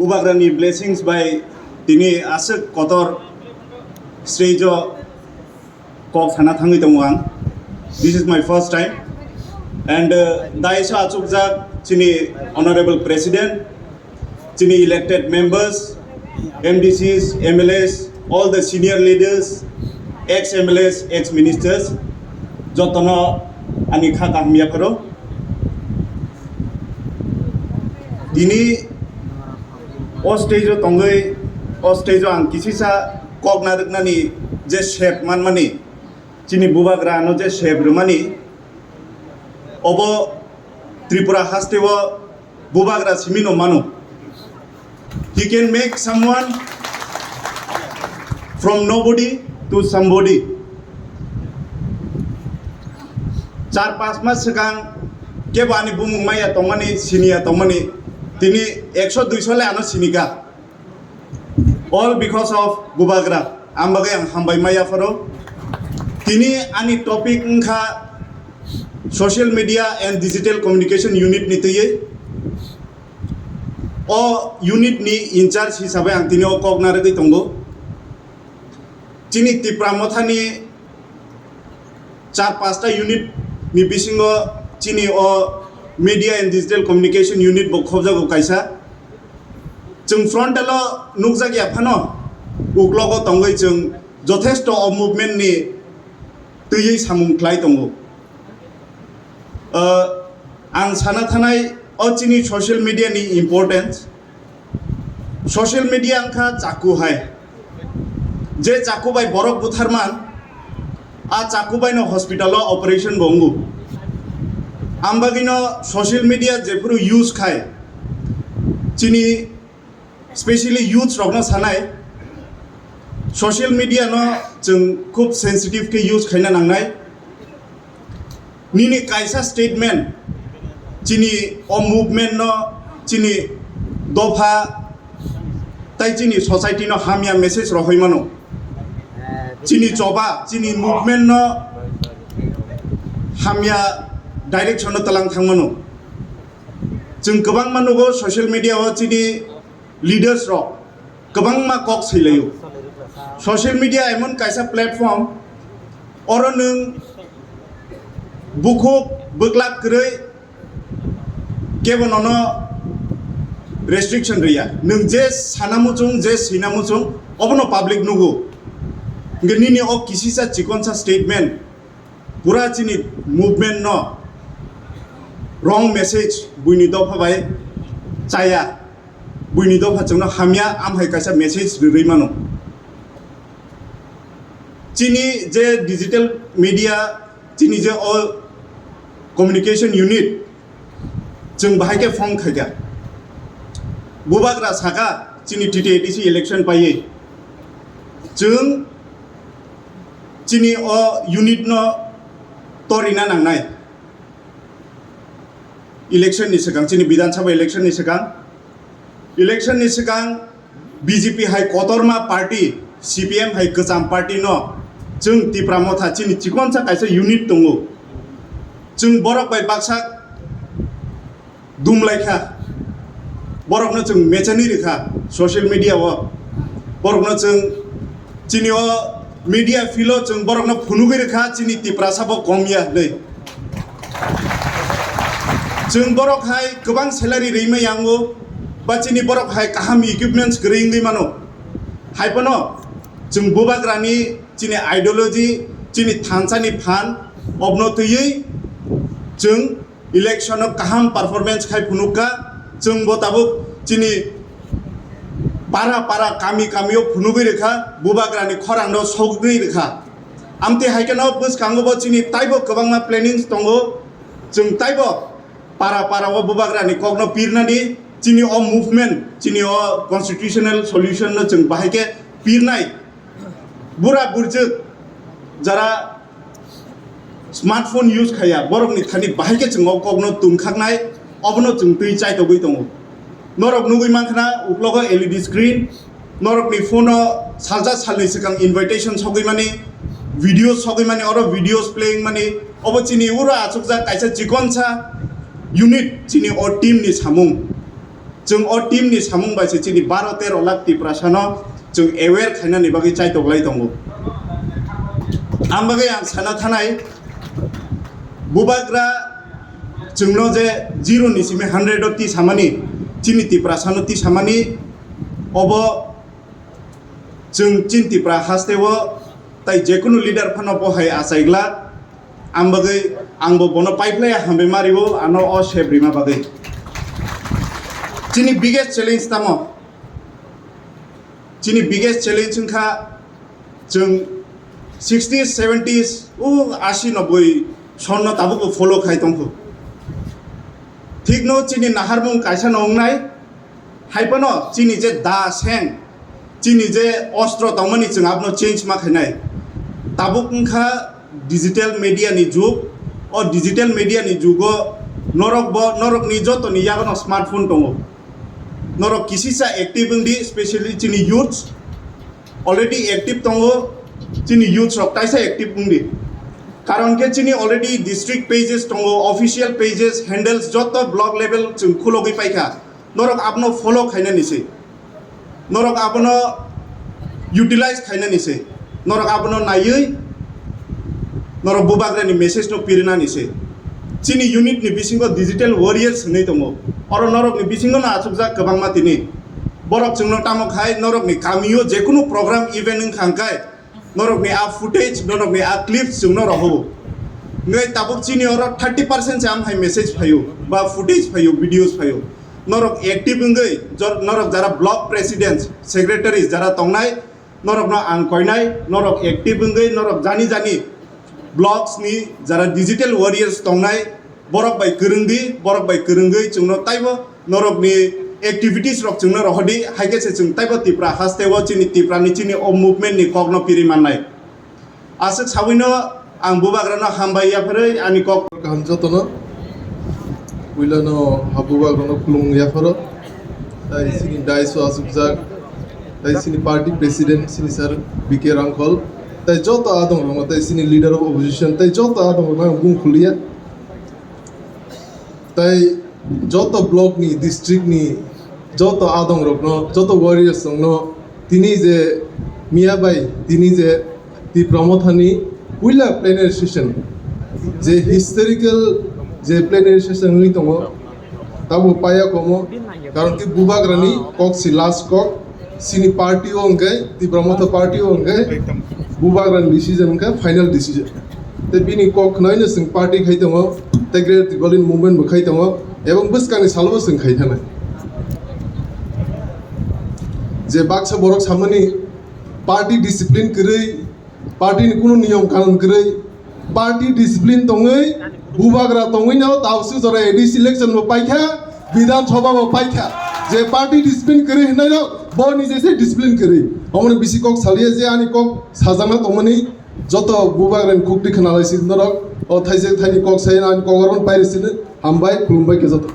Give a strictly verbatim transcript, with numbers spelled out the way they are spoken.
Bubagrani blessings bai tini aswk kotor stage o kok sana thangwi tongo ang. This is my first time. And, uh, dais o achukjak chini Honorable President, chini elected members, M D Cs, M L As, all the senior leaders, ex M L As, ex ministers, jotono ani kha kaham yapharo. Tini o stage o tongwi, o stage o ang kisisa kok narwknani je sep manmani, chini bubagra ano je sep rwmani, obo Tripura haste o bubagra simi no mano. He can make someone from nobody to somebody. Char panch mas swkang kebo ani bumung maya tongmani, siniya tongmani, tini ekso duiso le ano sinika. All because of bubagra. Ang bagwi ang hambai maya pharo. Tini ani topic wngkha social media and digital communication unit ni twiwi. O unit ni in charge hisabai ang tini o kok narwgwi tongo. Chini Tipra Motha ni char pasta unit ni bisingo chini o media and digital communication unit bo khobjago kaisa. Chwng frontal o nukjak ya phano, uklogo tongwi chwng jothesto o movement ni twiwi samung khlai tongo. Uh, ang sana thanai o chini social media ni importance. Social media wngkha chaku hai. Je chaku bai borok butharman, a chaku bai no hospital o operation bo wngo. Ang bagwi no social media jephuru use khai, chini specially youths rokno sanai, social media no chwng khub sensitive khe use khaina nangnai. Nini kaisa statement chini o movement no, chini dopha tai chini society no hamya message rohoi mano. Chini choba, chini movement no hamya direction no talang thang mano. Chwng kwbangma nugo social media o chini leaders rok kwbangma kok swilaio. Social media emon kaisa platform, oro nwng bukhuk bwklak kwrwi kebo nono restriction rwya. Nwng je sana muchung, je swina muchung, obono public nugo. Hwnkhe nini o kisisa chikonsa statement pura chini movement no wrong message buini dopha bai chaya, buini dopha chwngno hamya, amhai kaisa message rwrwi mano. Chini je digital media, chini je o communication unit, chwng bahai khe phone khaikha. Bubagra saka chini T T A D C election paiwi chwng chini o unit no torina nangnai. Election ni swkang, chini Bidhan Sabha election ni swkang, election ni swkang B J P hai kotorma party, C P M hai kwcham party no chwng Tipra Motha chini chikonsa kaisa unit tongo. Chwng borok bai baksa dumlaikha, borokno chwng mechani rikha social media o, borokno chwng chini o media field o chwng borokno phunugwi rikha chini Tiprasa bo kom ya hwnwi. Chwng borok hai kwbang salary rwima yango, ba chini borok hai kaham equipments kwrwi wngwi mano. Hai phano chwng bubagrani chini ideology, chini thansani phan, obno twiwi chwng election o kaham performance khai phunukha, chwng bo tabuk chini para para kami kami o phunugwi rikha, bubagrani khorang no sogwi rikha. Amtwi hai kheno bwskango bo chini taibo kwbangma plannings tongo, chwng taibo para para o bubagrani kokno pirnani, chini o movement, chini o constitutional solution no chwng bahai khe pirnai. Bura burjwk jara smartphone use khaya, borokni thani bahai khe chwng o kokno tungkhaknai, obono chwng twi chaitogwi tongo. Norok nugwi mankha na uklogo L E D screen, norokni phone o salsa salni swkang invitation sogwi mani, videos sogwi mani, oro videos playing mani, obo chini ura achukjak kaisa chikonsa unit chini o team ni samung. Chwng o team ni samung bai se chini baro tero lakh Tiprasano chwng aware khainani bagwi chaitok lai tongo. Ang bagwi ang sana thanai, Bubagra chwngno je zero ni simi hundred o tisamani, chini Tiprasano tisamani, obo chwng chini Tipra hasteo tai jekunu leader phano bo hai achai glak. Ang bagwi, ang bo bono paiphlai hambai mario, ano o sep rima bagwi. Chini biggest challenge tamo? Chini biggest challenge wngkha chwng sixties, seventies, o asi, noboi sonno tabukbo follow khai tongkho. Thikno chini naharmung kaisa no wngnai, hai phano chini je da seng, chini je ostro tongmani chwng abono change ma khainai. Tabuk wngkha digital media ni jug. O digital media ni jugo norok bo, norokni jotoni yagono smartphone tongo. Norok kisisa active wngdi, specially chini youths already active tongo, chini youths rok taisa active wngdi. Karon khe chini already district pages tongo, official pages, handles joto block level chwng khulogwi paikha. Norok abono follow khainani se. Norok abono utilize khainani se. Norok abono naiwi norok Bubagrani message no pirinani se. Chini unit ni bisingo digital warriors hinwi tongo. Oro norokni bisingo no achukjak kwbangma tini. Borok chwngno tamo khai norokni kamio jekunu program event wngkha hwnkhe norokni a footage, norokni a clips chwngno rohoro. Ngai tabuk chini oro thirty percent se amhai message phaio, ba footage phaio, videos phaio. Norok active wngwi jor-, norok jara block presidents, secretaries jara tongnai, norokno ang koinai, norok active wngwi norok jani jani blocks ni jara digital warriors tongnai, borok bai kwrwngdi, borok bai kwrwngwi chwngno taibo norokni activities rok chwngno rohordi, hai khe se chwng taibo Tipra hasteo chini Tiprani chini o movement ni kokno piri mannai. Aswk sawino ang Bubagrano hambai yapharwi ani kok. Kaham jotono, puilano ha Bubagrano khulumung yapharo, tai chini daiso achukjak, tai chini party president chini sir B K Rangkhol, tai joto adongrokno, tai chini leader of opposition, tai joto adongrokno ang bung khuliya. Tai joto block ni, district ni joto adongrokno, joto warriors rokno tini je miya bai tini je Tipra Mothani puila plenary session, je historical je plenary session wngwi tongo, tabo paya komo, karon khe Bubagrani kok si last kok, chini party o hwnkhe, Tipra Motha party o hwnkhe, Bubagrani decision hwnkhe final decision. Tei bini kok khnaino chwng party khai tongo, tei Greater Tipraland movement bo khai tongo, ebong bwskangni salo bo chwng khai thanai. Je baksa borok samani party discipline kwrwi, party ni kunu niyom kanun kwrwi, party discipline tongwi, Bubagra tongwino tausuk jora A D C election bo paikha, Bidhan Sabha bo paikha. Je party discipline kwrwi hinnaino bo nije se discipline kwrwi. Omoni bisi kok saliya je ani kok sajakna tongmani joto Bubagrani kukti khwnalai si norok. O thaise thaini kok sai ani kok oro pairi sini hambai khulumbai khe joto.